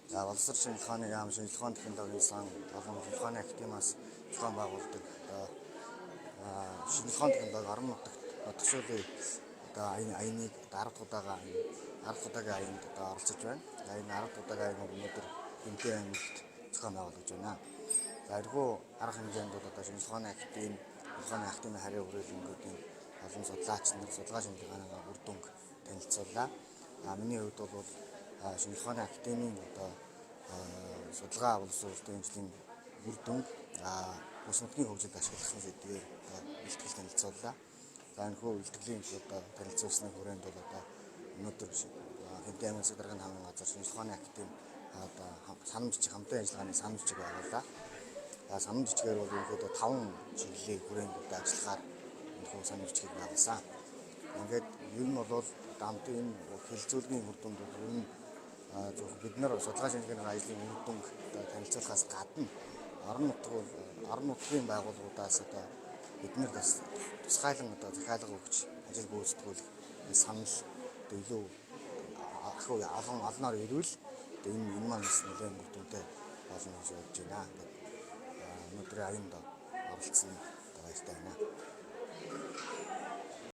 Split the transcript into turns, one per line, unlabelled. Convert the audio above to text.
За, боловсрол шинжилгээ ухааны яам, шинжилгээ ухааны технологийн сан болон шинжилгээ ухааны академиас зохион байгуулдаг одоо шинжилгээ ухааны технологи орон нутагт нутагшуулын одоо аяныг 10 дахь удаага 10 дахь удаагийн аянд одоо оролцож байна. За, энэ 10 дахь удаагийн аян өнөөдөр Хэмтэн аймагт зохион байгуулагдаж байна. За, эргүү арга хэмжээнд бол одоо шинжилгээ ухааны академи, шинжилгээ ухааны академийн харийн хүрээлэнгүүдийн олон судлаач нар судалгаа шинжилгээний үр дүнг танилцууллаа. А миний хувьд бол шинжилгээ ухааны академийн одоо судалгаа боловсруулалтын ажлын үр дүнг бүс нутгийн хөгжилд ашиглах сэдвээр одоо илтгэл танилцууллаа. За, энэхүү илтгэлийн одоо танилцуулсны хүрээнд бол одоо өнөөдөр Хэмтэн аймгийн засаг даргын хамын газар шинжилгээ ухааны академи одоо санам жижиг хамтын ажиллагааны санам жижиг байгууллаа. За, санам жижигээр бол ерөнхийдөө 5 чиглэлийн хүрээнд одоо ажиллахаар энэхүү санам жижигийг байгуулсан. Ингээд ер нь бол хамтын энэ хэлэлцүүлгийн үр дүнд бол ер нь зөвхөн бид нар судалгаа шинжилгээний ажлын үр дүнг одоо танилцуулахаас гадна орон нутаг бол орон нутгийн байгууллагуудаас одоо бид нар бас тусгайлан одоо захиалга өгч ажил гүйцэтгүүлэх энэ санал одоо илүү ахиу олон олноор ирвэл одоо энэ маань бас нэлээд үр дүнтэй болно гэж бодож байна. Ингээд өнөөдрийн аянд оролцсон баяртай байна.